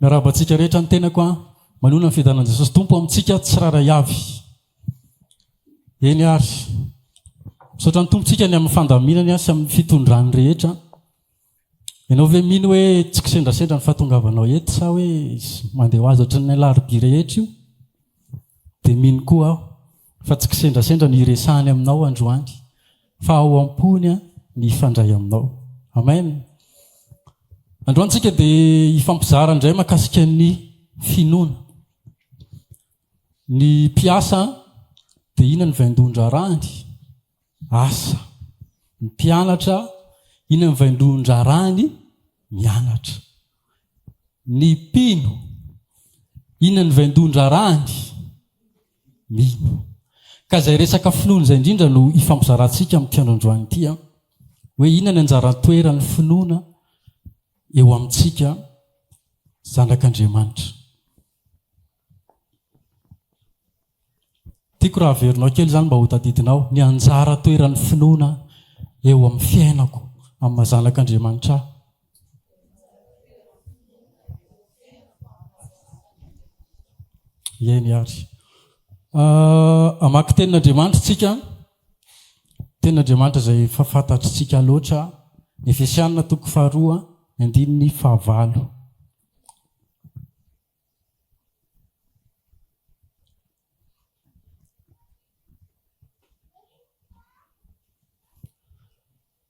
Miarahaba antsika rehetra ny tenako an! Manoana ny fiadanan'i Jesosy Tompo amintsika tsirairay avy. Eny ary. Misaotra ny Tompo tsika ny amin'ny fandaminany sy amin'ny fitondrany rehetra. Ianao ve mino hoe tsy kisendrasendra ny fahatongavanao eto sa hoe mandeha ho azy ohatran'ny alarobia rehetra io? Dia mino koa aho fa tsy kisendrasendra ny hiresahany aminao androany fa ao am-pony ny hifandray aminao. Amen. Androany tsika dia hifampizara indray mahakasika ny finoana. Ny mpiasa dia inona ny vaindohan-draharahany? Asa. Ny mpianatra, inona ny vaindohan-draharahany? Mianatra. Ny mpino, inona ny vaindohan-draharahany? Mino. Ka izay resaka finoana izay indrindra no hifampizarantsika amin'ity andro androany ity an, hoe inona ny anjara toeran'ny finoana eo amintsika zanak'Andriamanitra. Tiako raha averinao kely izany mba ho tadidinao ny anjara toeran'ny finoana eo amin'ny fiainako amin'ny maha zanak'Andriamanitra ahy. Eny ary. Hamaky tenin'Andriamanitra isika, tenin'Andriamanitra izay efa fantatr'isika loatra, Efesianina toko faharoa, andininy fahavalo.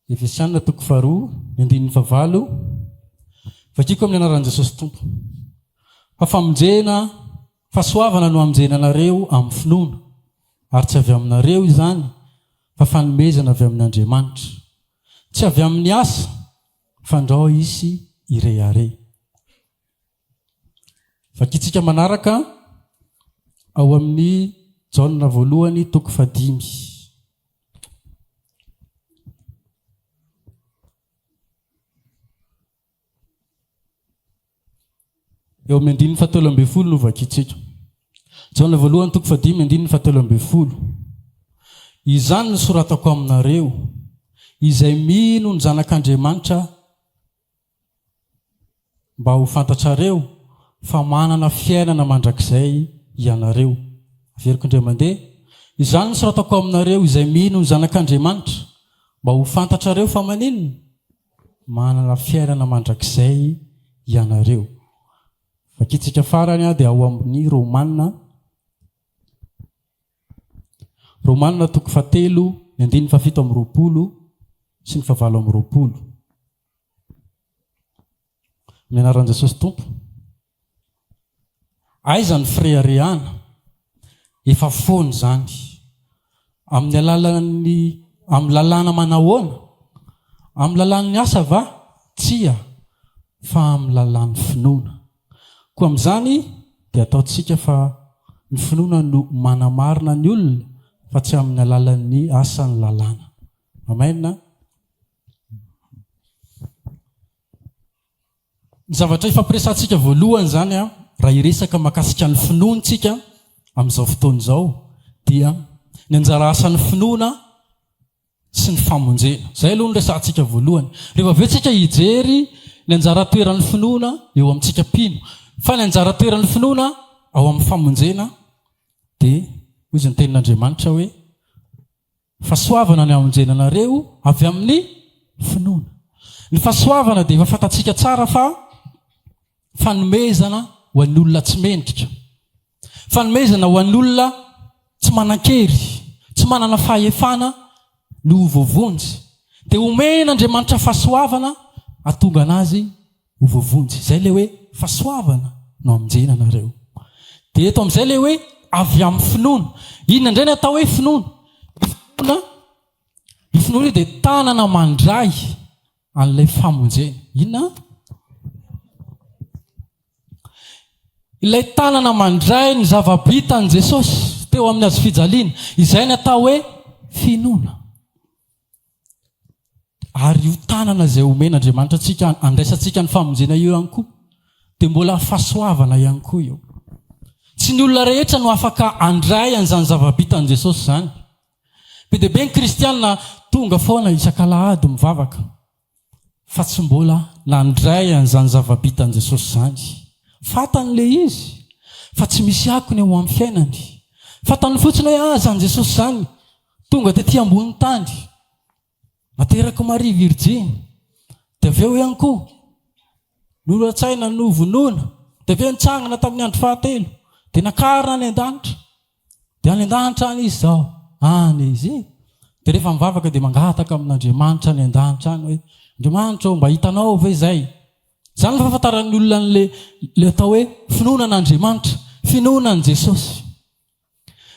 Efesiana toko faharoa, ny andininy fahavalo, Vakiko amin'ny anaran'i Jesosy Tompo. Fa famonjena, fahasoavana no hamonjena anareo amin'ny finoana, ary tsy avy aminareo izany, fa fanomezana avy amin'Andriamanitra. Tsy avy amin'ny asa, fandrao hisy hirehareha. Vakintsika manaraka ao amin'ny Jaona voalohany toko fahadimy. Eo amin'ny andininy fahatelo ambin'ny folo no vakintsika. Jaona voalohany toko fahadimy andininy fahatelo ambin'ny folo. Izany no soratako aminareo, izay mino ny Zanak'Andriamanitra mba ho fantatrareo fa manana fiainana mandrakizay ianareo. Averiko indray mandeha, Izany no soratako aminareo izay mino ny Zanak'Andriamanitra, mba ho fantatrareo fa maninona? Manana fiainana mandrakizay ianareo. Vakintsika farany dia ao amin'ny Romana, Romana toko fahatelo, ny andininy fahafito amby roapolo sy ny fahavalo amby roapolo. Amin'ny anaran'i Jesosy Tompo. Aiza ny fireharehana? Efa foana izany. Amin'ny alalan'ny amin'ny lalàna manahoana? Amin'ny lalàn'ny asa va? Tsia, fa amin'ny lalàn'ny finoana. Koa amin'izany dia ataontsika fa ny finoana no manamarina ny olona fa tsy amin'ny alalan'ny asan'ny lalàna. Amen. Ny zavatra ifampiresahantsika voalohany izany raha hiresaka mahakasika ny finoana isika amin'izao fotoana izao dia ny anjara asan'ny finoana sy ny famonjena. Izay aloha no resahantsika voalohany. Rehefa avy eo isika hijery ny anjara toeran'ny finoana eo amintsika mpino. Fa ny anjara toeran'ny finoana ao amin'ny famonjena dia hoy izy ny tenin'Andriamanitra hoe Fahasoavana ny hamonjena anareo avy amin'ny finoana. Ny fahasoavana dia efa fantatsika tsara fa fanomezana ho an'ny olona tsy mendrika. Fanomezana ho an'ny olona tsy manan-kery, tsy manana fahefana ny ho voavonjy. Dia omen'Andriamanitra fahasoavana hahatonga anazy ho voavonjy. Izay ilay hoe fahasoavana no hamonjena anareo. Dia eto amin'izay ilay hoe avy amin'ny finoana. Inona indray ny atao hoe finoana? Ny finoana, ny finoana io dia tanana mandray an'ilay famonjena. Inona? Ilay tanana mandray ny zava-bitan'i Jesosy teo amin'ny hazo fijaliana. Izay ny atao hoe finoana. Ary io tanana izay omen'Andriamanitra antsika handraisantsika ny famonjena io ihany koa dia mbola fahasoavana ihany koa io. Tsy ny olona rehetra no afaka handray an'izany zava-bitan'i Jesosy izany. Be dia be ny kristiana tonga foana isak'alahady mivavaka fa tsy mbola nandray an'izany zava-bitan'i Jesosy izany. Fantany ilay izy fa tsy misy akony eo amin'ny fiainany. Fantany fotsiny hoe ah izany Jesosy izany tonga tety ambony tany. Naterak'i Maria Virjiny. Dia avy eo ihany koa noratsaina novonoina. Dia avy eo nitsangana tamin'ny andro fahatelo. Dia nakarina any an-danitra. Dia any an-danitra any izy izao. Any izy e. Dia rehefa mivavaka dia mangataka amin'Andriamanitra any an-danitra any hoe, Andriamanitra ô, mba hitanao ve izay? Izany no fahafantaran'ny olona an'ilay ilay atao hoe finoana an'Andriamanitra, finoana an'i Jesosy.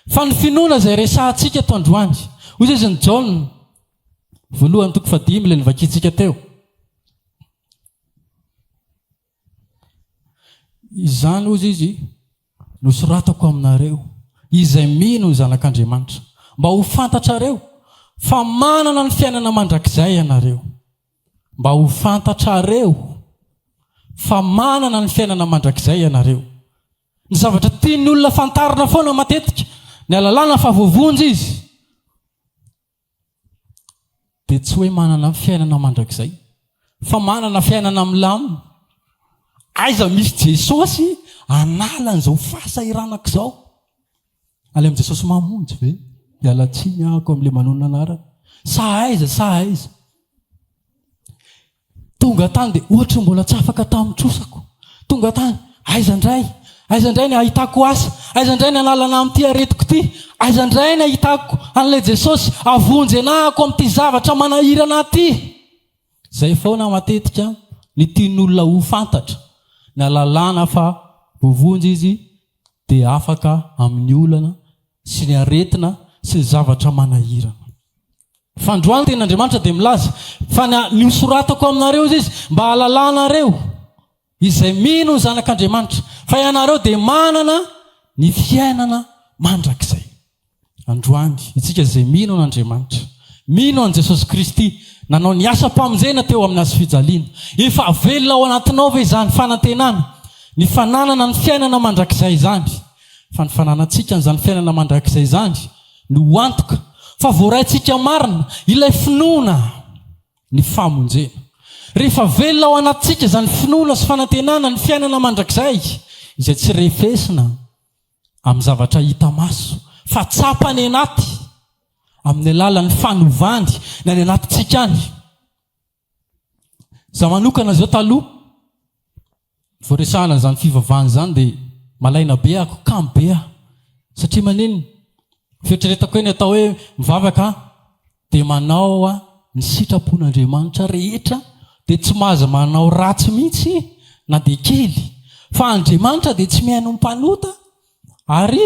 Fa ny finoana izay resahantsika eto androany, hoy izy ny Jaona, voalohany toko fahadimy ilay novakintsika teo. Izany hozy izy nosoratako aminareo izay mino ny Zanak'Andriamanitra, mba ho fantatrareo fa manana ny fiainana mandrakizay ianareo. Mba ho fantatrareo fa manana ny fiainana mandrakizay ianareo. Ny zavatra tian'ny olona fantarina foana matetika, ny alalàna fa voavonjy izy, dia tsy hoe manana fiainana mandrakizay, fa manana fiainana milamina. Aiza misy Jesosy hanala an'izao fahasahiranako izao? Any amin'i Jesosy mamonjy ve? Miala tsiny ahako amin'ilay manonona anarana. Sa aiza, sa aiza? Tonga tany dia ohatry ny mbola tsy afaka tamin'ny trosako. Tonga tany, aiza indray? Aiza indray ny ahitako asa? Aiza indray ny analana amin'ity aretiko ity? Aiza indray ny ahitako an'ilay Jesosy avonjy anahako amin'ity zavatra manahirana ahy ity? Izay foana matetika ny tian'olona ho fantatra, ny alalana fa voavonjy izy dia afaka amin'ny olana sy ny aretina sy ny zavatra manahirana. Fa androany ny tenin'Andriamanitra dia milaza fa ny ny hosoratako aminareo izy izy mba hahalalanareo izay mino ny zanak'Andriamanitra fa ianareo dia manana ny fiainana mandrakizay. Androany, isika izay mino an'Andriamanitra, mino an'i Jesosy Kristy nanao ny asam-pamonjena teo amin'ny hazofijaliana, efa velona ao anatinao ve izany fanantenana, ny fananana ny fiainana mandrakizay izany? Fa ny fananantsika an'izany fiainana mandrakizay izany no antoka fa voaraintsika marina ilay finoana ny famonjena. Rehefa velona ao anatintsika izany finoana sy fanantenana ny fiainana mandrakizay izay tsy refesina amin'ny zavatra hita maso fa tsapa any anaty amin'ny alalan'ny fanovany ny any anatintsika any. Za manokana zao taloha vao resahana an'izany fivavahana izany dia malaina be aho, kamo be aho. Satria maninona? Fieritreretako hoe ny atao hoe mivavaka dia manao ny sitrapon'Andriamanitra rehetra dia tsy mahazo manao ratsy mihitsy na dia kely. Fa Andriamanitra dia tsy mihaino ny mpanota ary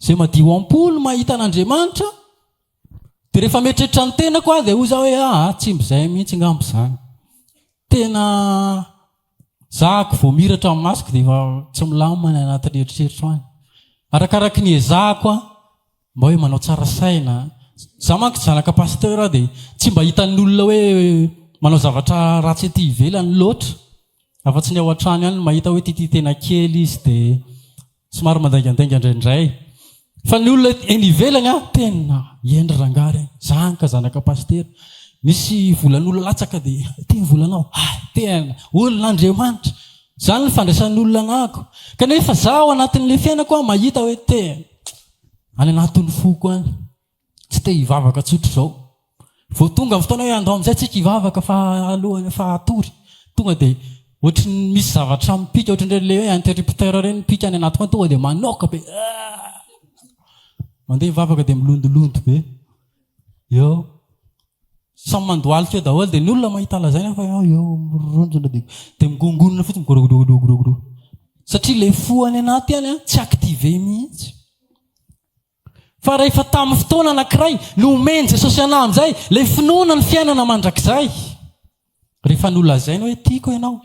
izay madio am-po no mahita an'Andriamanitra. Dia rehefa mieritreritra ny tenako aho dia hoy za hoe aa tsy mba izay mihitsy ngamba izany. Tena zahako vao miratra ny masoko dia efa tsy milamina ny anatin'ny eritreritro any. Arakaraky ny ezahako aho mba hoe manao tsara saina. Za manko zanaka pasteur aho dia tsy mba hitan'ny olona hoe manao zavatra ratsy ety ivelany loatra. Afa-tsy ny ao an-trano ihany no mahita hoe tiatia tena kely izy dia somary mandaingandainga indraindray. Fa ny olona eny ivelany an, tena hendry rangahy ireny. Zany ka zanaka pasitera. Misy volan'olona latsaka dia ity ny volanao. Ah, tena olon'Andriamanitra. Zany ny fandraisan'ny olona anahako. Kanefa za ao anatin'ilay fiainako aho mahita hoe tena any anatin'ny foko any. Tsy te hivavaka tsotra izao. Vao tonga ny fotoana hoe andao amin'izay tsika hivavaka fa alohan'ny fa hatory. Tonga dia ohatry ny misy zavatra mipika ohatry ny hoe interrupteur ireny mipika any anatiko any tonga dia manoaka be. Ah! Mandeha hivavaka dia milondolondo be. Eo. Samy mandohalika eo daholo dia ny olona mahita lazaina fa eo eo mironjona dia dia migongonona fotsiny gorogorogorogoro. Satria ilay fo any anaty any tsy activé mihitsy. Fa rehefa tamin'ny fotoana anankiray nomen'i Jesosy anah amin'izay ilay finoana ny fiainana mandrakizay, rehefa nolazainy hoe tiako ianao,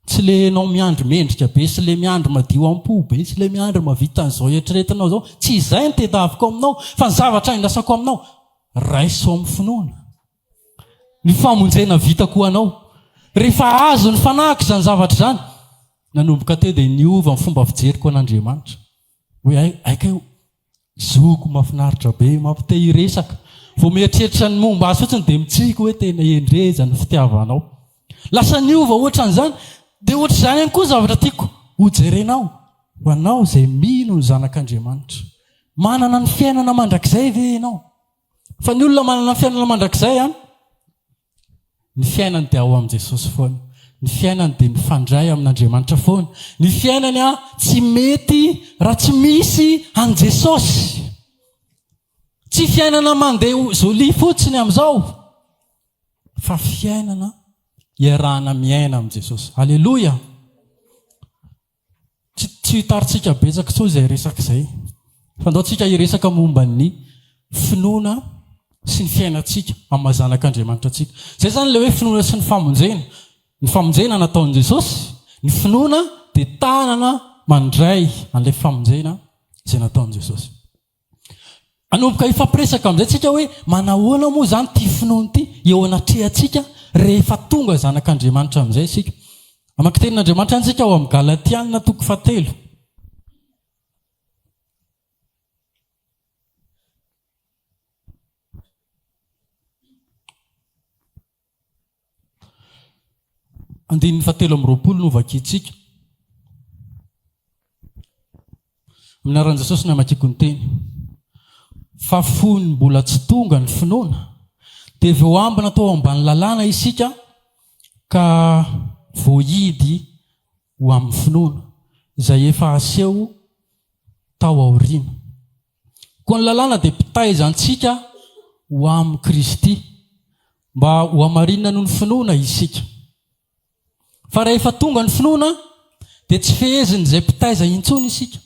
tsy le ianao miandry mendrika be sy le miandry madio am-po be sy le miandry mahavita an'izao eritreretinao izao, tsy izay no tedaviko aminao, fa ny zavatra andrasako aminao, raiso amin'ny finoana ny famonjena vitako ho anao. Rehefa azo ny fanahiko izany zavatra izany, nanomboka teo dia niova ny fomba fijeriko an'Andriamanitra. Hoe hay, hay kay zoko mahafinaritra be, mampite hiresaka. Vao mieritreritra ny momba azy fotsiny dia mitsiky hoe tena endreza ny fitiavanao. Lasa niova ohatran'izany. Dia ohatr'izany ihany koa zavatra tiako. Hojerenao ho anao izay mino ny Zanak'Andriamanitra. Manana ny fiainana mandrakizay ve ianao? Fa ny olona manana ny fiainana mandrakizay an, ny fiainany dia ao amin'i Jesosy foana. Ny fiainany dia mifandray amin'Andriamanitra foana. Ny fiainany an, tsy mety raha tsy misy an'i Jesosy. Tsy fiainana mandeha jolie fotsiny amin'izao, fa fiainana iarahana miaina amin'i Jesosy. Aleloia! Tsy tsy hitarintsika betsaka intsony izay resaka izay. Fa ndao tsika hiresaka momba ny finoana sy ny fiainantsika amin'ny maha zanak'Andriamanitra antsika. Izay izany ilay hoe finoana sy ny famonjena. Ny famonjena nataon'i Jesosy, ny finoana dia tanana mandray an'ilay famonjena izay nataon'i Jesosy. Hanomboka hifampiresaka amin'izay tsika hoe manahoana moa izany ity finoana ity eo anatrehantsika rehefa tonga zanak'Andriamanitra amin'izay isika. Hamaky tenin'Andriamanitra ihany isika ao amin'ny Galatiana toko fahatelo. Andininy fahatelo amby 20 no vakintsika. Amin'ny anaran'i Jesosy no amakiako ny teny. Fa fony mbola tsy tonga ny finoana, dia voambina tao ambany lalàna isika ka voahidy ho amin'ny finoana, izay efa aseho tao aoriana. Koa ny lalàna dia mpitaiza antsika ho amin'i Kristy, mba hohamarinina noho ny finoana isika. Fa rehefa tonga ny finoana, dia tsy fehezin'izay mpitaiza intsony isika.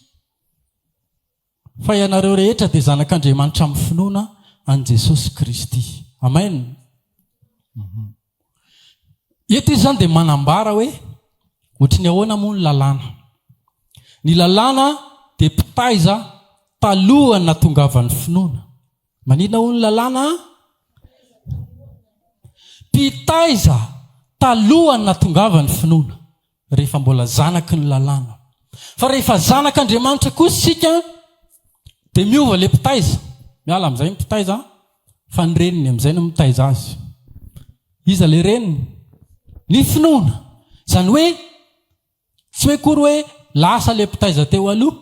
Fa ianareo rehetra dia zanak'Andriamanitra amin'ny finoana an'i Jesosy Kristy. Amen. Eto izy izany dia manambara hoe ohatry ny ahoana moa ny lalàna. Ny lalàna dia mpitaiza talohan'ny nahatongavan'ny finoana. Maninona hoy ny lalàna? Mpitaiza talohan'ny nahatongavan'ny finoana, rehefa mbola zanaky ny lalàna. Fa rehefa zanak'Andriamanitra kosa isika dia miova ilay mpitaiza. Miala amin'izay ny mpitaiza fa ny reniny amin'izay no mitaiza azy. Iza ilay reniny? Ny finoana. Izany hoe tsy hoe akory hoe lasa ilay mpitaiza teo aloha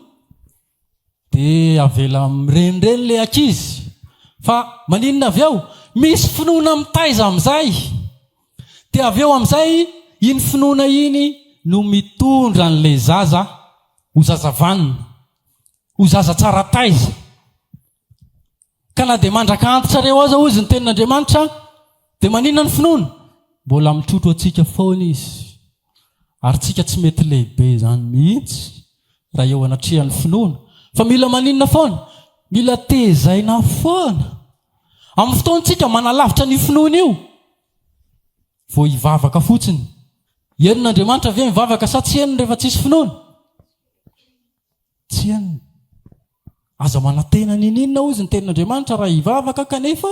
dia avela mirenireny ilay ankizy. Fa maninona avy eo? Misy finoana mitaiza amin'izay. Dia avy eo amin'izay iny finoana iny no mitondra an'ilay zaza ho zaza vanona, ho zaza tsara taiza. Ka na dia mandraka antitra reo aza hozy ny tenin'Andriamanitra dia maninona ny finoana? Mbola mitrotro antsika foana izy. Ary tsika tsy mety lehibe izany mihitsy raha eo anatrehan'ny finoana. Fa mila maninona foana? Mila tezaina foana. Amin'ny fotoantsika manalavitra an'io finoana io vao hivavaka fotsiny. Henon'Andriamanitra ve mivavaka sa tsy henony rehefa tsisy finoana? Tsy henony. Aza manantena n'inon'inona hozy ny tenin'Andriamanitra raha hivavaka kanefa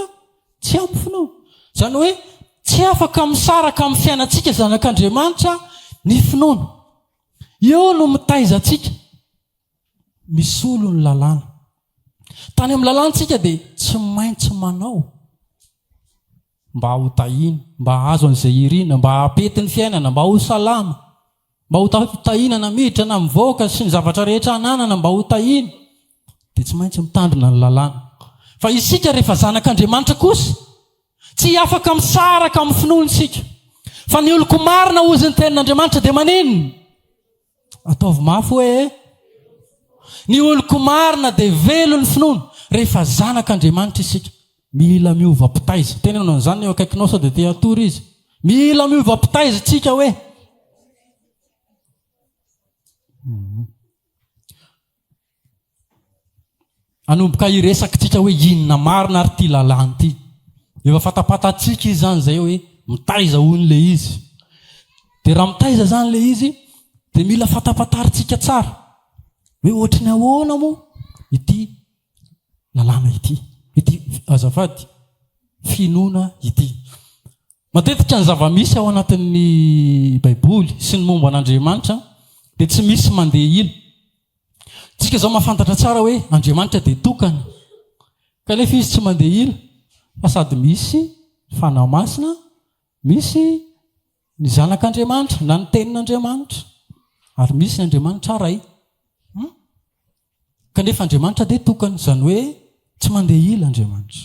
tsy ampy finoana. Izany hoe tsy afaka misaraka amin'ny fiainantsika zanak'Andriamanitra ny finoana. Eo no mitaiza antsika, misolo ny lalàna. Tany amin'ny lalàna isika dia tsy maintsy manao mba ho tahiana, mba hahazo an'izay irina, mba hahapety ny fiainana, mba ho salama. Mba ho tahiana na miditra na mivoaka sy ny zavatra rehetra ananana mba ho tahiana dia tsy maintsy mitandrina ny lalàna. Fa isika rehefa zanak'Andriamanitra kosa tsy afaka misaraka amin'ny finoana isika. Fa ny oloko marina hozy ny tenin'Andriamanitra dia maninona? Ataovy mafy hoe ny oloko marina dia velon'ny finoana rehefa zanak'Andriamanitra isika. Mila miova mpitaiza. Teneno an'izany ny eo akaikinao sao dia te hatory izy. Mila miova mpitaiza isika hoe. Hanomboka hiresaka isika hoe inona marina ary ity lalàna ity. Efa fantapantatsika izy izany izay hoe mitaiza hono ilay izy. Dia raha mitaiza izany ilay izy dia mila fantapantarintsika tsara hoe ohatry ny ahoana moa ity lalàna ity, ity azafady, finoana ity. Matetika ny zava-misy ao anatin'ny Baiboly sy ny momba an'Andriamanitra dia tsy misy mandeha ila. Tsika izao mahafantatra tsara hoe Andriamanitra dia tokana. Kanefa izy tsy mandeha ila fa sady misy Fanahy Masina, misy ny Zanak'Andriamanitra na ny Tenin'Andriamanitra. Ary misy ny Andriamanitra Ray. Hum? Kanefa Andriamanitra dia tokana, izany hoe tsy mandeha ila Andriamanitra.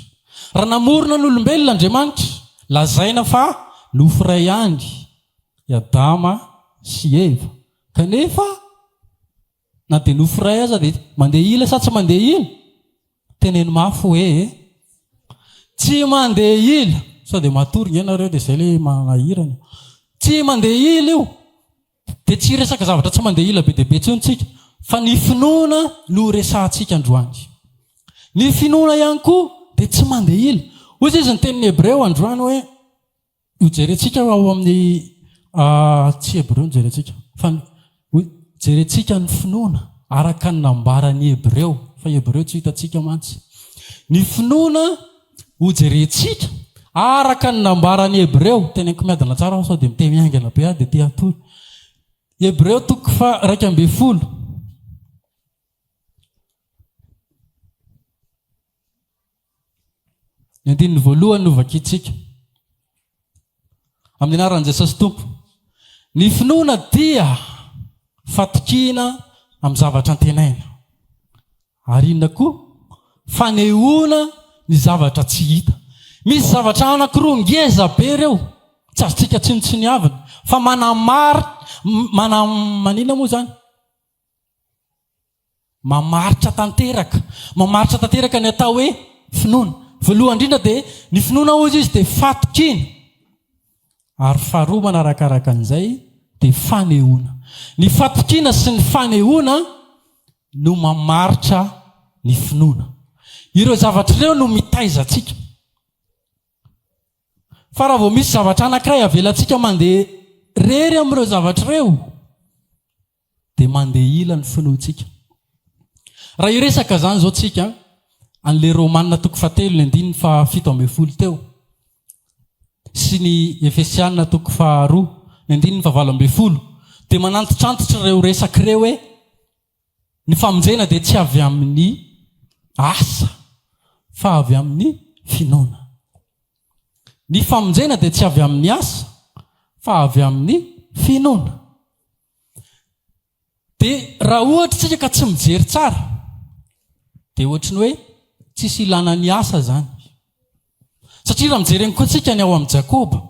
Raha namorona ny olombelona Andriamanitra, lazaina fa nofo iray ihany i Adama sy Eva. Kanefa na dia nofo iray aza dia mandeha ila sa tsy mandeha ila? Teneno mafy hoe tsy mandeha ila. Sao dia matory nge nareo dia izay ilay manahirana. Tsy mandeha ila io. Dia tsy hiresaka zavatra tsy mandeha ila be dia be intsony tsika fa ny finoana no resahantsika androany. Ny finoana ihany koa dia tsy mandeha ila. Hoy izy ny tenin'ny Hebreo androany hoe hojerentsika ao amin'ny tsy Hebreo no jerentsika fa jerentsika ny finoana araka ny nambaran'ny Hebreo fa Hebreo tsy hitantsika mantsy. Ny finoana Hojerentsika, araka ny nambaran'ny Hebreo, teneniko miadana tsara aho sao dia miteny haingana be aho dia te hatory. Hebreo toko faha 11. Ny andininy voalohany no vakintsika. Amin'ny anaran'i Jesosy Tompo. Ny finoana dia fatokiana amin'ny zavatra antenaina. Ary inona koa? Fanehoana ny zavatra tsy hita. Misy zavatra anankiroa ngeza be ireo, tsy azontsika tsinontsiniavina, fa manamari-, mana-, maninona moa izany? Mamaritra tanteraka, mamaritra tanteraka ny atao hoe finoana. Voalohany indrindra dia ny finoana hozy izy dia fatokiana. Ary faharoa manarakaraka an'izay dia fanehoana. Ny fatokiana sy ny fanehoana no mamaritra ny finoana. Ireo zavatra ireo no mitaiza antsika. Fa raha vao misy zavatra anankiray avelantsika mandeha rery amin'ireo zavatra ireo, dia mandeha ila ny finoantsika. Raha hiresaka izany izao tsika, an'ilay Romana toko fahatelo ny andininy faha 17 teo, sy ny Efesiana toko faharoa ny andininy faha 18, dia manantitrantitra ireo resaka ireo hoe ny famonjena dia tsy avy amin'ny asa fa avy amin'ny finoana. Ny famonjena dia tsy avy amin'ny asa fa avy amin'ny finoana. Dia raha ohatra isika ka tsy mijery tsara, dia ohatry ny hoe tsisy ilana ny asa izany. Satria raha mijery ihany koa isika ny ao amin'i Jakoba,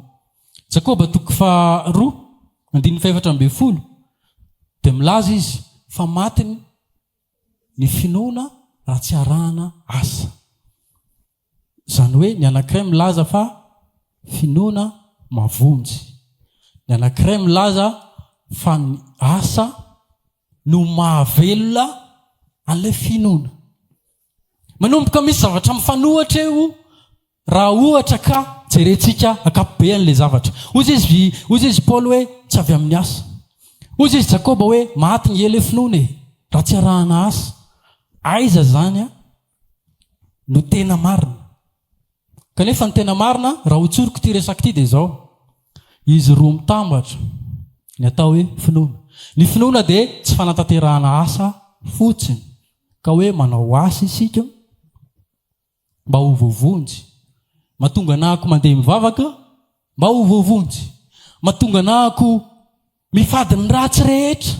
Jakoba toko faharoa, andininy faha-14, dia milaza izy fa maty ny finoana raha tsy arahana asa. Izany hoe ny anankiray milaza fa finoana mahavonjy. Ny anankiray milaza fa ny asa no mahavelona an'ilay finoana. Manomboka misy zavatra mifanohitra eo raha ohatra ka jerentsika ankapobeany ilay zavatra. Hoy izy, hoy izy Paoly hoe tsy avy amin'ny asa. Hoy izy Jakoba hoe maty ny ela finoana e, raha tsy arahana asa. Aiza izany an? no tena marina. Kanefa ny tena marina, raha hotsoriko ity resaka ity dia izao, izy roa mitambatra ny atao hoe finoana. Ny finoana dia tsy fanatanterahana asa fotsiny, ka hoe manao asa isika mba ho voavonjy. Mahatonga anahako mandeha mivavaka mba ho voavonjy. Mahatonga anahako Mifady ny ratsy rehetra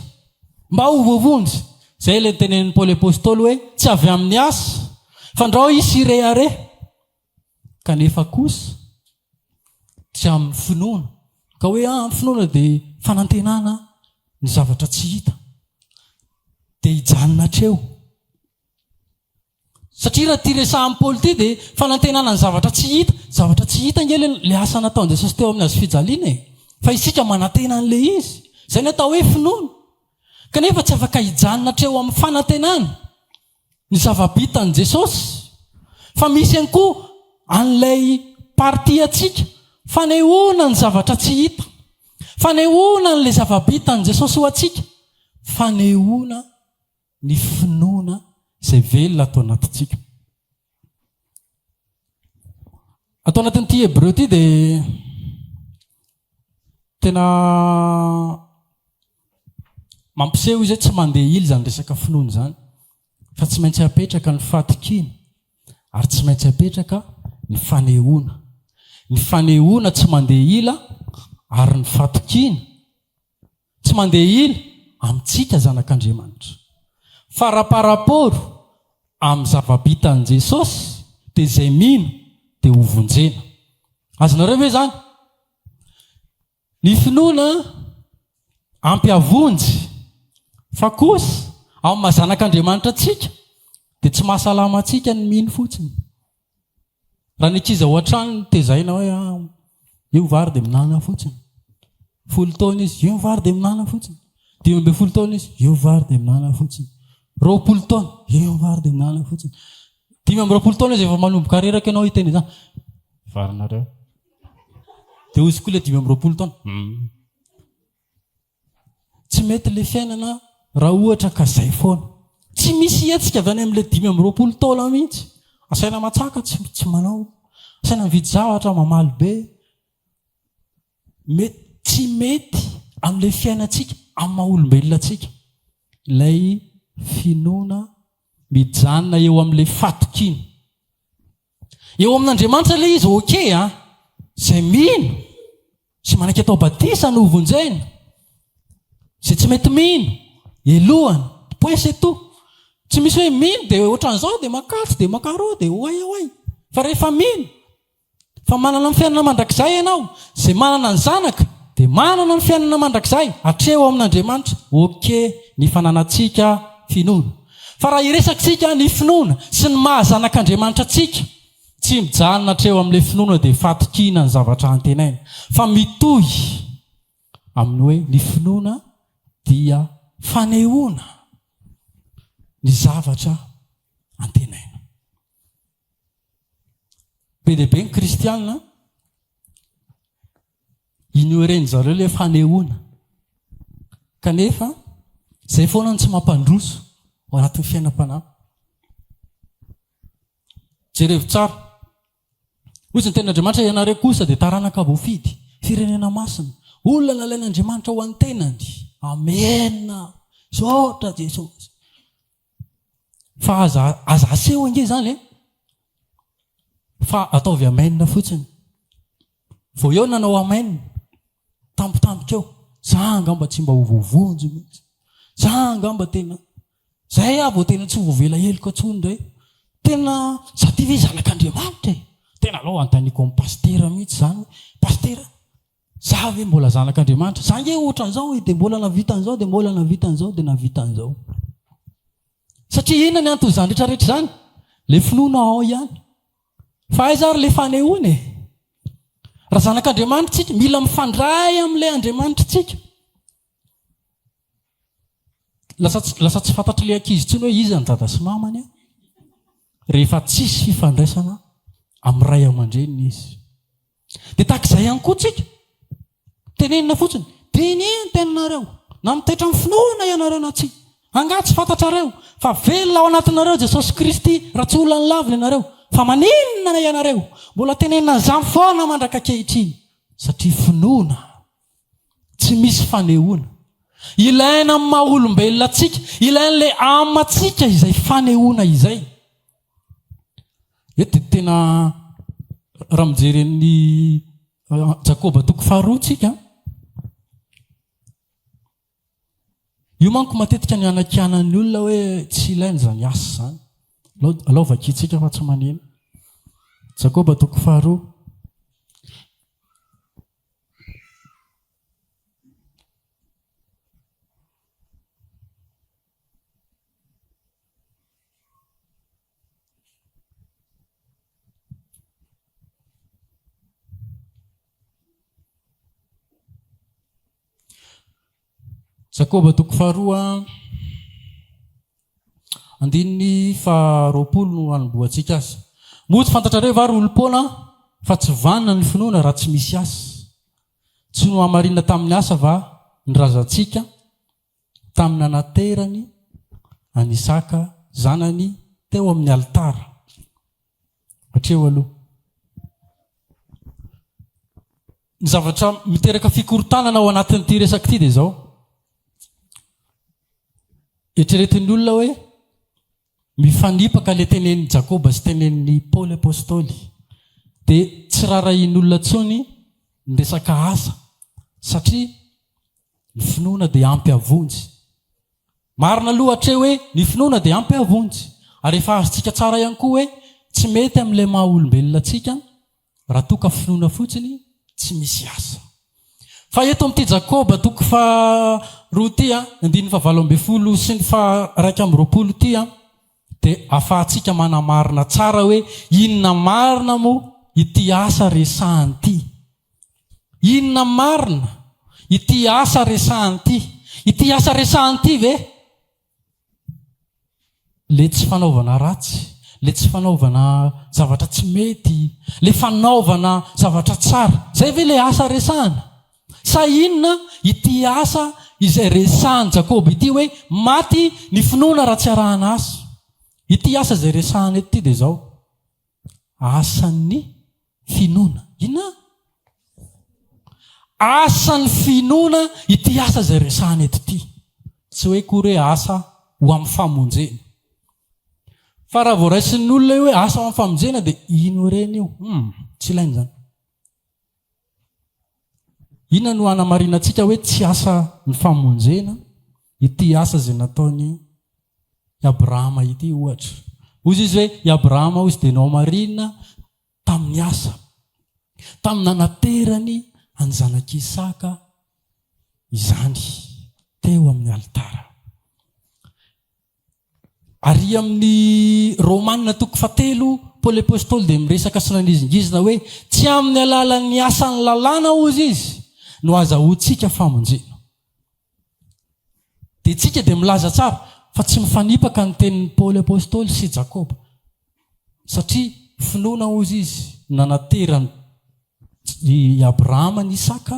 mba ho voavonjy. Izay ilay notenenin'i Paoly Apostoly hoe tsy avy amin'ny asa, fandrao hisy hirehareha. Kanefa kosa tsy amin'ny finoana. Ka hoe ah, amin'ny finoana dia fanantenana ny zavatra tsy hita. Dia hijanona hatreo. Satria raha ity resahan'i Paoly ity dia fanantenana ny zavatra tsy hita. Zavatra tsy hita ange ilay asa nataon'i Jesosy teo amin'ny hazo fijaliana e. Fa isika manantena an'ilay izy. Izay no atao hoe finoana. Kanefa tsy afaka hijanona hatreo amin'ny fanantenana ny zava-bitan'i Jesosy. Fa misy ihany koa an'ilay partie antsika, fanehoana ny zavatra tsy hita. Fanehoana an'ilay zava-bitan'i Jesosy ho antsika. Fanehoana ny finoana izay velona ato anatintsika. Ato anatin'ity Hebreo ity dia tena mampiseho izy hoe tsy mandeha ila izany resaka finoana izany fa tsy maintsy apetraka ny fatokiana ary tsy maintsy apetraka ny fanehoana. Ny fanehoana tsy mandeha ila ary ny fatokiana Tsy mandeha ila. amintsika zanak'Andriamanitra. Fa raha par rapport amin'ny zava-bitan'i Jesosy dia izay mino dia hovonjena. Azonareo ve izany? Ny finoana ampy hahavonjy, fa kosa amin'ny maha zanak'Andriamanitra antsika dia tsy mahasalama antsika ny mino fotsiny. Raha ny ankizy ao an-trano no tezaina hoe ah, io vary dia minana fotsiny. Folo taona izy, io vary dia minana fotsiny. 15 taona izy, io vary dia minana fotsiny. 20 taona, io vary dia minana fotsiny. 25 taona izy efa manomboka reraka ianao hiteny izany. Varinareo. Dia hozy koa ilay 25 taona. Hmm. Tsy mety ilay fiainana raha ohatra ka zay foana. Tsy misy hetsika avy any amin'ilay 25 taona mihitsy. Asaina matsaka tsy, tsy manao. Asaina mividy zavatra mamaly be. Mety, tsy mety amin'ilay fiainantsika, amin'ny maha olombelona antsika. Ilay finoana mijanona eo amin'ilay fatokiana. Eo amin'Andriamanitra ilay izy ok a! Izay mino sy manaiky atao batisa no hovonjena. Izay tsy mety mino, helohana. Point c'est tout. Tsy misy hoe mino dia ohatran'izao dia makatsy dia makarô dia oay oay. Fa rehefa mino fa manana ny fiainana mandrakizay ianao, izay manana ny Zanaka dia manana ny fiainana mandrakizay hatreo amin'Andriamanitra. Ok ny fananantsika finoana. Fa raha hiresaka isika ny finoana sy ny maha zanak'Andriamanitra antsika, tsy mijanona hatreo amin'ilay finoana dia fatokiana ny zavatra antenaina, fa mitohy amin'ny hoe ny finoana dia fanehoana ny zavatra antenaina. Be dia be ny kristiana Ignorer-ny zareo ilay fanehoana. Kanefa, izay foana no tsy mampandroso ao anatin'ny fiainam-panahy. Jerevo tsara. Hoy ny tenin'Andriamanitra, ianareo kosa dia taranaka voafidy, firenena masina, olona nalain'Andriamanitra ho an'ny tenany. Amena. Misaotra Jesosy. Fa aza aza aseho ange izany e. Fa ataovy amen fotsiny. Vao eo nanao amen, tampotampoka eo, za angamba tsy mba ho voavonjy mihitsy. Za angamba tena, zay aho vao tena tsy ho voavela heloka intsony indray. Tena za ty ve zanak'Andriamanitra e? Tena aleo anontaniako amin'ny pasitera mihitsy izany hoe, pasitera, za ve mbola zanak'Andriamanitra? Za ange ohatran'izao e, dia mbola nahavita an'izao, dia mbola nahavita an'izao, dia nahavita an'izao. Satria inona ny anton'izany rehetra rehetra izany? Ilay finoana ao ihany. Fa aiza ary ilay fanehoana e? Raha zanak'Andriamanitra tsika, mila mifandray amin'ilay Andriamanitra tsika. Lasa tsy, lasa tsy fantatr'ilay ankizy intsony hoe iza ny dada sy mamany a. Rehefa tsisy fifandraisana amin'ny ray aman-dreniny izy. Dia tahaka izay ihany koa tsika. Tenenina fotsiny, diniho ny teninareo, na mitoetra amin'ny finoana ianareo na tsia. Angaha tsy fantatrareo fa velona ao anatinareo Jesosy Kristy raha tsy olona nolavina ianareo? Fa maninona ianareo mbola tenenina an'izany foana mandraka ankehitriny? Satria finoana tsy misy fanehoana. Ilaina amin'ny maha olombelona antsika, ilain'ilay âme antsika izay fanehoana izay. Eto dia tena raha mijery an'ny Jakoba toko faharoa tsika. Io manko matetika ny anakianan'ny olona hoe tsy ilaina izany asa izany. Alao vakintsika fa tsy maneno. Jakoba toko faharoa. Jakoba toko faharoa, andininy faharoapolo no hanombohantsika azy. Moa tsy fantatrareo va ry olom-poana fa tsy vanona ny finoana raha tsy misy asa? Tsy nohamarinina tamin'ny asa va ny razantsika tamin'ny nanaterany an'i Isaka zanany teo amin'ny alitara. Hatreo aloha. Ny zavatra miteraka fikorontanana ao anatin'ity resaka ity dia izao. Eritreretin'ny olona hoe mifanipaka ilay tenenin'i Jakoba sy tenenin'i Paoly Apostoly. Dia tsy rarahian'olona intsony ny resaka asa satria Ny finoana dia ampy hahavonjy. Marina aloha hatreo hoe ny finoana dia ampy hahavonjy. Ary efa azontsika tsara ihany koa hoe tsy mety amin'ilay maha olombelona antsika raha toa ka finoana fotsiny tsy misy asa. Fa eto amin'ity Jakoba toko faharoa ity, ny andininy fahavalo ambinifolo sy ny faha 21 ity, dia ahafahantsika manamarina tsara hoe inona marina moa ity asa resahany ity. Inona marina ity asa resahany ity? Ity asa resahany ity ve? Le tsy fanaovana ratsy, le tsy fanaovana zavatra tsy mety, le fanaovana zavatra tsara, zay ve le asa resahana? Sa inona ity asa izay resahan'i Jakoba ity hoe maty ny finoana raha tsy arahana asa? Ity asa izay resahana eto ity dia izao, asan'ny finoana. Inona? Asan'ny finoana ity asa izay resahana eto ity. Tsy hoe akory hoe asa ho amin'ny famonjena. Fa raha vao raisin'ny olona io hoe asa ho amin'ny famonjena dia ino ireny io? Hum, tsy ilaina izany. Inona no hanamarinantsika hoe tsy asa ny famonjena ity asa izay nataon'i Abrahama ity ohatra? Hoy izy hoe i Abrahama hoy izy dia nohamarinina tamin'ny asa, tamin'ny nanaterany an'ny zanak'i Isaka izany teo amin'ny alitara. Ary amin'ny Romana toko fahatelo, Paoly Apostoly dia miresaka sy nanizingizina hoe tsy amin'ny alalan'ny asan'ny lalàna hozy izy no azahoantsika famonjena. Dia tsika dia milaza tsara fa tsy mifanipaka ny tenin'i Paoly Apostoly sy Jakoba. Satria finoana hozy izy nanateran'i Abrahama an'i Isaka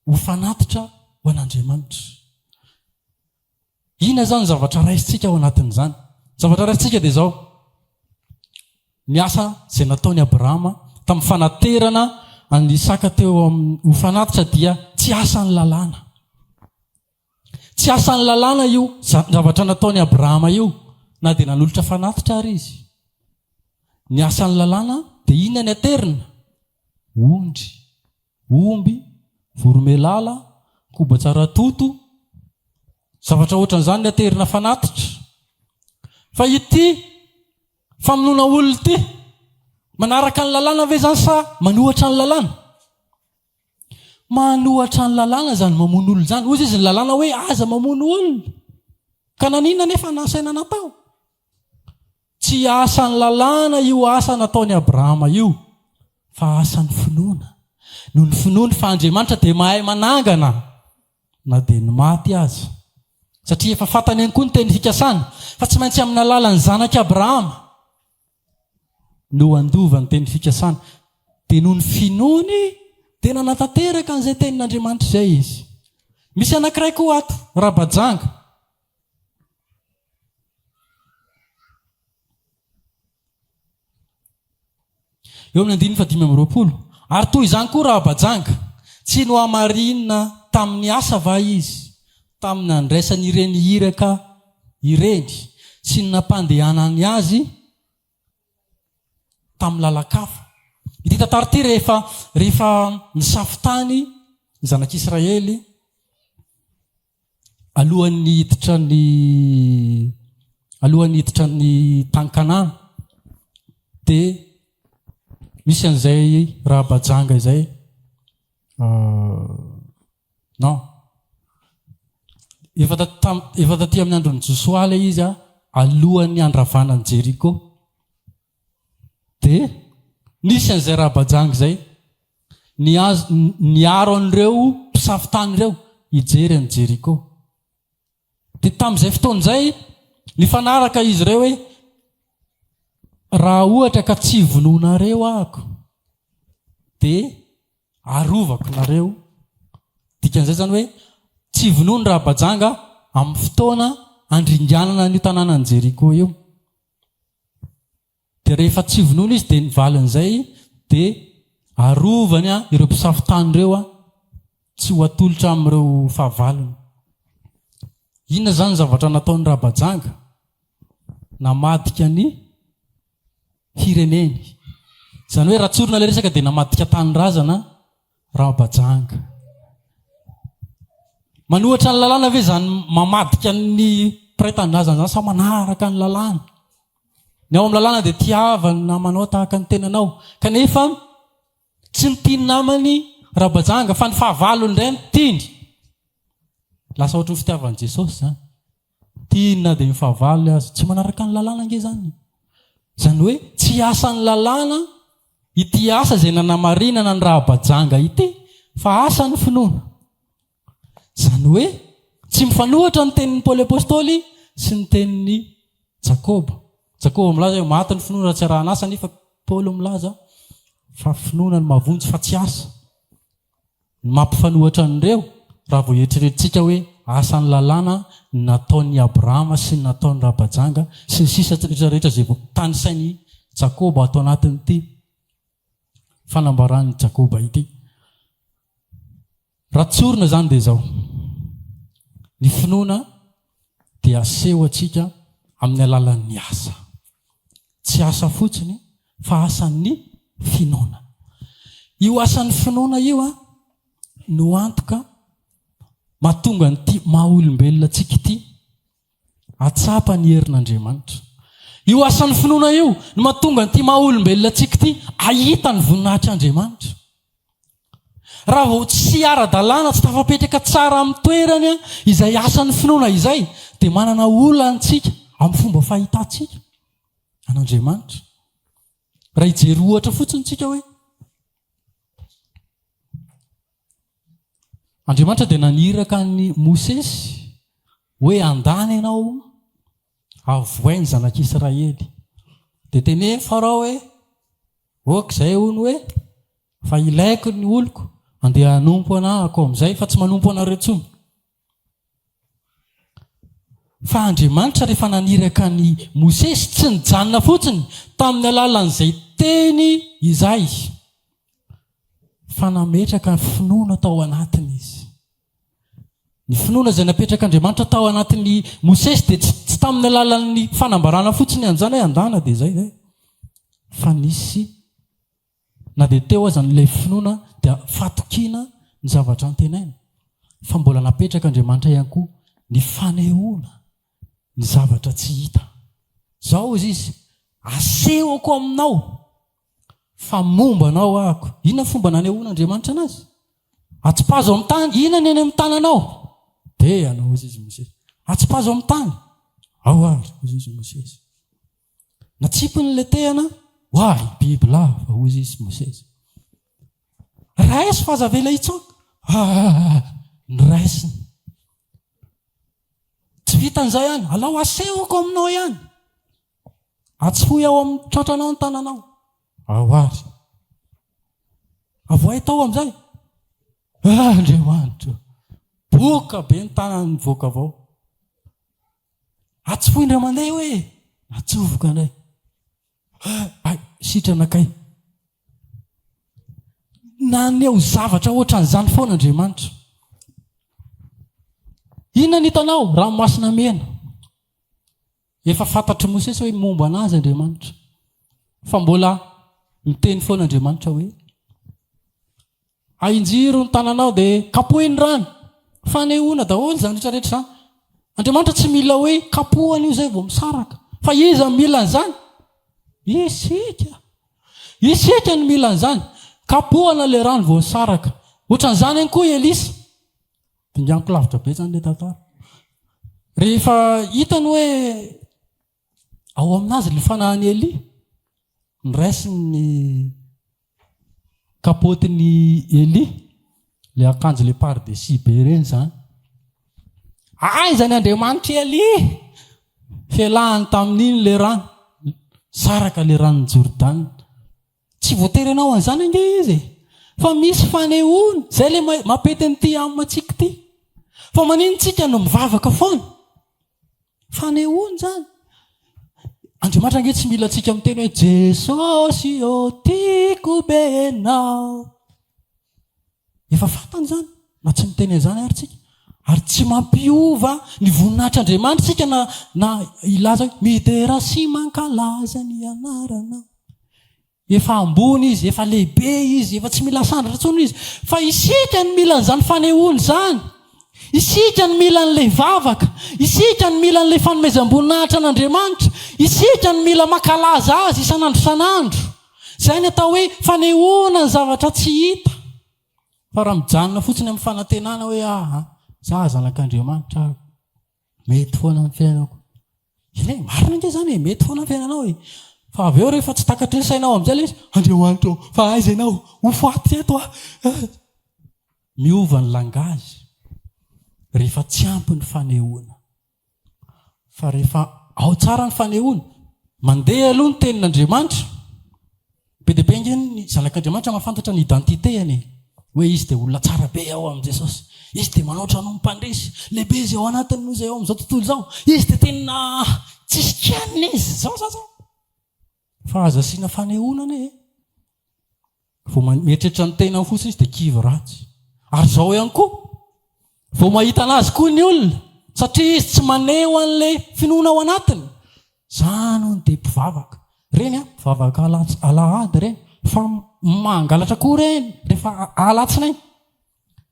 ho fanatitra ho an'Andriamanitra. Inona izany ny zavatra raisintsika ao anatin'izany? Ny zavatra raisintsika dia izao, ny asa izay nataon'i Abrahama tamin'ny fanaterana an'i Isaka teo amin'ny ho fanatitra dia tsy asan'ny lalàna. Tsy asan'ny lalàna io zavatra nataon'i Abrahama io, na dia nanolotra fanatitra ary izy. Ny asan'ny lalàna dia inona ny aterina? Ondry. Omby, voromailala, koba tsara toto, zavatra ohatran'izany ny aterina fanatitra. Fa ity famonoana olona ity, manaraka ny lalàna ve izany sa manohatra ny lalàna? Manohatra ny lalàna izany mamono olona izany. Hoy izy ny lalàna hoe aza mamono olona. Ka naninona nefa nasaina natao? Tsy asan'ny lalàna io asa nataon'i Abrahama io, fa asan'ny finoana. Noho ny finoany fa Andriamanitra dia mahay manangana na dia ny maty aza. Satria efa fantany ihany koa ny teny fikasana, fa tsy maintsy amin'ny alalan'ny zanak'i Abrahama no handova ny teny fikasana. Dia noho ny finoany dia nanatanteraka an'izay tenin'Andriamanitra izay izy. Misy anankiray koa ato, Rabajanga. Eo amin'ny andininy fahadimy amby 20. Ary toy izany koa Rahabajanga, tsy nohamarinina tamin'ny asa va izy, tamin'ny nandraisany ireny iraka ireny sy ny nampandehanany azy tamin'ny lalan-kafa? Ity tantara ity rehefa rehefa nisafo tany ny zanak'Israely, Alohan'ny hiditra ny alohan'ny hiditra ny tany Kanana dia misy an'izay Rahabajanga izay non efa tam efa taty amin'ny andron'i Josoa ilay izy a alohan'ny handravana an'i Jeriko Dia nisy an'izay Rabajanga izay niazo, niaro an'ireo mpisafo tany ireo hijery an'i Jeriko. Dia tamin'izay fotoana izay, nifanaraka izy ireo hoe, raha ohatra ka tsy vonoinareo ahako, dia arovako nareo. Dikan'izay izany hoe, tsy vonoiny Rabajanga amin'ny fotoana handringanana an'io tanànan'i Jeriko io. Dia rehefa tsy vonoina izy dia ny valin'izay dia arovany ireo mpisafo tany ireo tsy ho atolotra amin'ireo fahavalony. Inona izany ny zavatra nataon'i Rabajanga? Namadika ny fireneny. Izany hoe raha tsorina ilay resaka dia namadika tanindrazana Rabajanga. Manohitra ny lalàna ve izany mamadika ny mpiray tanindrazana izany sa manaraka ny lalàna? Ny ao amin'ny lalàna dia tiava ny namanao tahaka ny tenanao. Kanefa tsy ny tia ny namany Rabajanga fa ny fahavalony indray no tiany. Lasa ohatry ny fitiavan'i Jesosy izany. Tiany na dia ny fahavalony aza. Tsy manaraka ny lalàna ange izany. Izany hoe tsy asan'ny lalàna ity asa izay nanamarinana ny Rahabajanga ity fa asan'ny finoana. Izany hoe tsy mifanohitra ny tenin'i Paoly Apostoly sy ny tenin'i Jakoba. Jakoba milaza hoe maty ny finoana raha tsy arahana asa nefa Paoly milaza fa finoana no mahavonjy fa tsy asa. Ny mampifanohitra an'ireo raha vao eritreretintsika hoe asan'ny lalàna ny nataon'i Abrahama sy ny nataon'i Rabajanga sy ny sisa rehetra rehetra izay tanisain'i Jakoba ato anatin'ity fanambaran'i Jakoba ity. Raha tsorina izany dia izao, ny finoana dia aseho antsika amin'ny alalan'ny asa. Tsy asa fotsiny fa asan'ny finoana. Io asan'ny finoana io no antoka mahatonga an'ity maha olombelona antsika ity hahatsapa ny herin'Andriamanitra. Io asan'ny finoana io no mahatonga an'ity maha olombelona antsika ity hahita ny voninahitr'Andriamanitra. Raha vao tsy ara-dalàna, tsy tafapetraka tsara amin'ny toerany izay asan'ny finoana izay, dia manana olana isika amin'ny fomba fahitantsika an'Andriamanitra. Raha hijery ohatra fotsiny isika hoe, Andriamanitra dia naniraka an'i Mosesy hoe andany ianao avohay ny zanak'Israely. Dia teneno Farao hoe, ok izay hono hoe, fa ilaiko ny oloko andeha hanompo anahako amin'izay fa tsy manompo anareo intsony. Fa Andriamanitra rehefa naniraka an'i Mosesy tsy nijanona fotsiny tamin'ny alalan'izay teny izay fa nametraka finoana tao anatiny izy. Ny finoana izay napetrak'Andriamanitra tao anatin'i Mosesy dia tsy tamin'ny alalan'ny fanambarana fotsiny an'izany hoe andana dia izay izay fa nisy Na dia teo aza ilay finoana dia fatokiana ny zavatra antenaina, fa mbola napetrak'Andriamanitra ihany koa ny fanehoana ny zavatra tsy hita. Izao hozy izy, Asehoko aminao fa momba anao ahako. Inona ny fomba nanehoan'Andriamanitra anazy? Atsipazo amin'ny tany, inona ny eny amin'ny tananao? Dia hanao hozy izy Mosesy. Atsipazo amin'ny tany. Ao ary, hozy izy Mosesy. Natsipiny ilay tehina, Oay, bibilava, hoy izy Mosesy. Raiso fa aza avela hitsoaka. Ah, noraisiny. Tsy vitan'izay ihany, alao asehoko aminao ihany. Atsofohy ao amin'ny tratranao ny tananao. Ao ary. Avoahy tao amin'izay. Ah, Andriamanitra. Boka be ny tanany nivoaka avy ao. Atsofohy indray mandeha hoe atsofoka indray. Hay, sitrana kay. Naneho zavatra ohatran'izany foana Andriamanitra. Inona ny hitanao? Ranomasina mena. Efa fantatr'i Mosesy hoe momba anazy Andriamanitra. Fa mbola miteny foana Andriamanitra hoe Ahinjiro ny tananao dia kapohy ny rano. Fanehoana daholo izany rehetra rehetra izany. Andriamanitra tsy mila hoe kapohana io izay vao misaraka. Fa iza no mila an'izany? Isika. Isika no mila an'izany. Kapohana ilay rano vao misaraka. Ohatran'izany ihany koa i Elisa. Dinganiko lavitra be izany ilay tantara. Rehefa hitany hoe ao aminazy ilay fanahin'i Elia, noraisiny ny kapotin'i Elia, ilay akanjo ilay par-dessus be ireny izany. Aiza ny Andriamanitr'i Elia? Fialahany tamin'iny ilay rano, saraka ilay ranon'i Jordana. Tsy voatery hanao an'izany ange izy e! Fa misy fanehoana, izay ilay mampety an'ity âme-ntsika ity. Fa maninona tsika no mivavaka foana? Fanehoana izany. Andriamanitra ange tsy mila antsika miteny hoe Jesosy ô tiako be Ianao. Efa fantany izany, na tsy miteny an'izany ary tsika. Ary tsy mampiova ny voninahitr'Andriamanitra isika na na hilaza hoe midera sy mankalaza ny anaranao. Efa ambony izy, efa lehibe izy, efa tsy mila sandratra intsony izy. Fa isika no mila an'izany fanehoana izany. Isika no mila an'ilay vavaka. Isika no mila an'ilay fanomezam-boninahitra an'Andriamanitra. Isika no mila mankalaza Azy isan'andro isan'andro. Izay ny atao hoe fanehoana ny zavatra tsy hita. Fa raha mijanona fotsiny amin'ny fanantenana hoe aa, za zanak'Andriamanitra aho, mety foana ny fiainako. Eny e, marina ange izany e, mety foana ny fiainanao e. Fa avy eo rehefa tsy takatry ny sainao amin'izay ilay izy, Andriamanitra ô, fa aiza ianao? Ho faty eto aho. Miova ny langage rehefa tsy ampy ny fanehoana. Fa rehefa ao tsara ny fanehoana, mandeha aloha ny tenin'Andriamanitra. Be dia be ange ny zanak'Andriamanitra mahafantatra ny identité-ny e. Hoe izy dia olona tsara be ao amin'i Jesosy. Izy dia manoatra noho ny mpandresy. Lehibe izay ao anatiny noho izay ao amin'izao tontolo izao. Izy dia tena tsisy kianina izy. Zao zao zao. Fa aza asiana fanehoana anie e. Vao mieritreritra ny tenany fotsiny izy dia kivy ratsy. Ary izao ihany koa, vao mahita anazy koa ny olona, satria izy tsy maneho an'ilay finoana ao anatiny. Izany hono dia mpivavaka. Ireny an, mpivavaka alahady ireny, fa mangalatra koa ireny rehefa alatsinainy.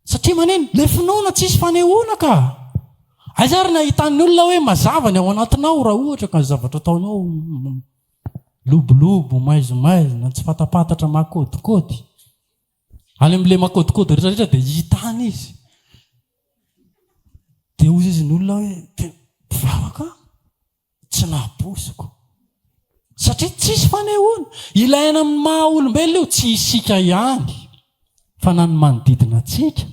Satria manino? Ilay finoana tsisy fanehoana ka! Aiza ary ny ahitan'ny olona hoe mazava ny ao anatinao raha ohatra ka ny zavatra ataonao lobolobo, maizimaizina, tsy fatapantatra makôdikôdy. Any amin'ilay makôdikôdy rehetra rehetra dia hita any izy. Dia hoy izy ny olona hoe dia mpivavaka aho. Tsy nabosiko. Satria tsisy fanehoana. Ilaina amin'ny maha olombelona io, tsy isika ihany fa na ny manodidina antsika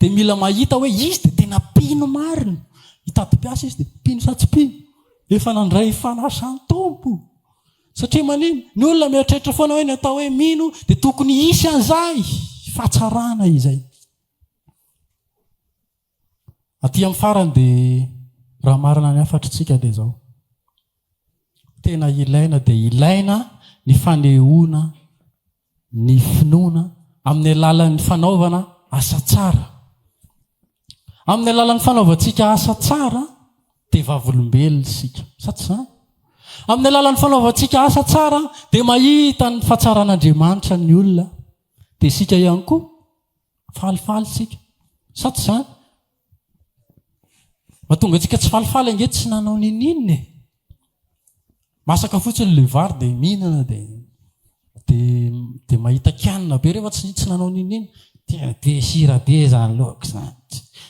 dia mila mahita hoe izy dia tena mpino marina. Hitady mpiasa izy dia mpino sa tsy mpino? Efa nandray fanasan'ny Tompo. Satria manino? Ny olona mieritreritra foana hoe ny atao hoe mino dia tokony hisy an'izay fahatsarana izay. Aty amin'ny farany dia raha marina ny hafatritsika dia izao, tena ilaina dia ilaina ny fanehoana ny finoana amin'ny alalan'ny fanaovana asa tsara. Amin'ny alalan'ny fanaovantsika asa tsara dia vavolombelona isika. Sa tsy izany? Amin'ny alalan'ny fanaovantsika asa tsara dia mahita ny fahatsaran'Andriamanitra ny olona. Dia isika ihany koa Falifaly isika. Sa tsy izany? Mahatonga antsika tsy falifaly ange tsy nanao ninininona e. Masaka fotsiny ilay vary dia mihinana dia dia dia mahita kianina be rehefa tsy tsy nanao ninininona. Tena be sira be izany laoka izany.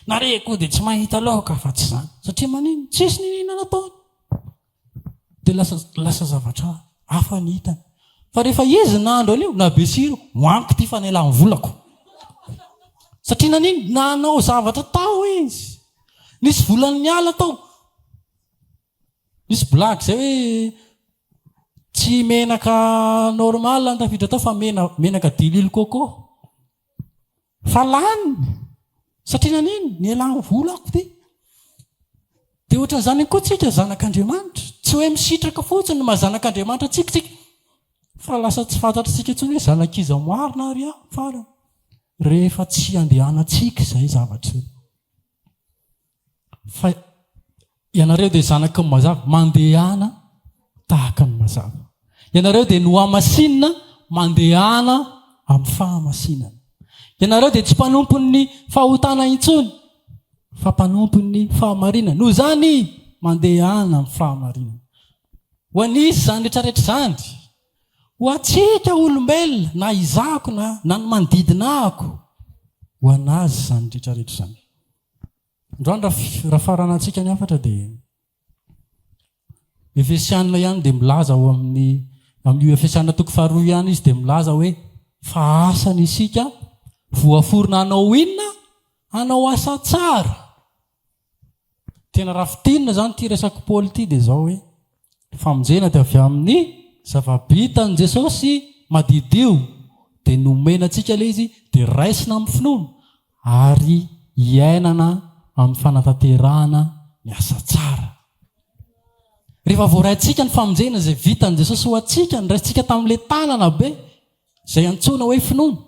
Nareo koa dia tsy mahita laoka fa tsy izany. Satria maninona? Tsisy ninininona nataony. Dia lasa lasa zavatra hafa ny hitany. Fa rehefa izy nahandro an'io, na be sira, hohaniko ity fa nialany volako. Satria nanino? Nanao zavatra tao izy. Nisy volany niala tao. Nisy blague zay hoe tsy menaka normal ny tafiditra tao fa mena menaka diloilo coco. Fa laniny. Satria nanino? Nialany volako ty. Dia ohatran'izany koa tsika zanak'Andriamanitra. Tsy hoe misitraka fotsiny ny maha zanak'Andriamanitra antsika tsika. Fa lasa tsy fantatr'tsika intsony hoe zanak'iza marina ary aho farany. Rehefa tsy andehanantsika izay zavatra izay. Fa ianareo dia zanaky ny mazava, mandehana tahaka ny mazava. Ianareo dia nohamasinina, mandehana amin'ny fahamasinana. Ianareo dia tsy mpanompon'ny fahotana intsony, fa mpanompon'ny fahamarinana. Noho izany, mandehana amin'ny fahamarinana. Ho an'iza izany rehetrarehetra izany? Ho antsika olombelona, na izahako na na ny manodidina ahako. Ho an'azy izany rehetrarehetra izany. Androany raha raha faranantsika ny hafatra dia Efesianina ihany dia milaza ao amin'ny amin'io Efesianina toko faharoa ihany izy dia milaza hoe fa asany isika voaforona hanao inona? Hanao asa tsara. Tena raha fintinina izany ity resak'i Paoly ity dia izao hoe, ny famonjena dia avy amin'ny zava-bitan'i Jesosy madiodio, dia nomena antsika ilay izy, dia raisina amin'ny finoana, ary iainana amin'ny fanatanterahana ny asa tsara. Rehefa voaraintsika ny famonjena izay vitan'i Jesosy ho antsika, noraisintsika tamin'ilay tanana be, izay antsoina hoe finoana,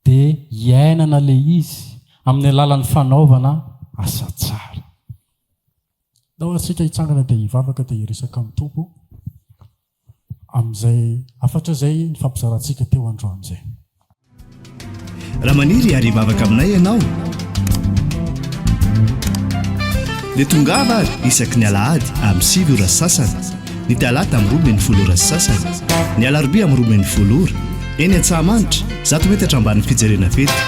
dia iainana ilay izy amin'ny alalan'ny fanaovana asa tsara. Ndao ary isika hitsangana dia hivavaka dia hiresaka amin'ny Tompo amin'izay hafatra izay nifampizarantsika teo androany izay. Raha maniry ary hivavaka aminay ianao. Dia tongava ary isaky ny alahady amin'ny 9h30, ny talata amin'ny 12h30, ny alarobia amin'ny 12h, eny Antsahamanitra, 100 metatra ambanin'ny fijerena fety,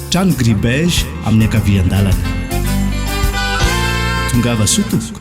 trano gris beige amin'ny ankavian-dalana. Tongava soa tompoko.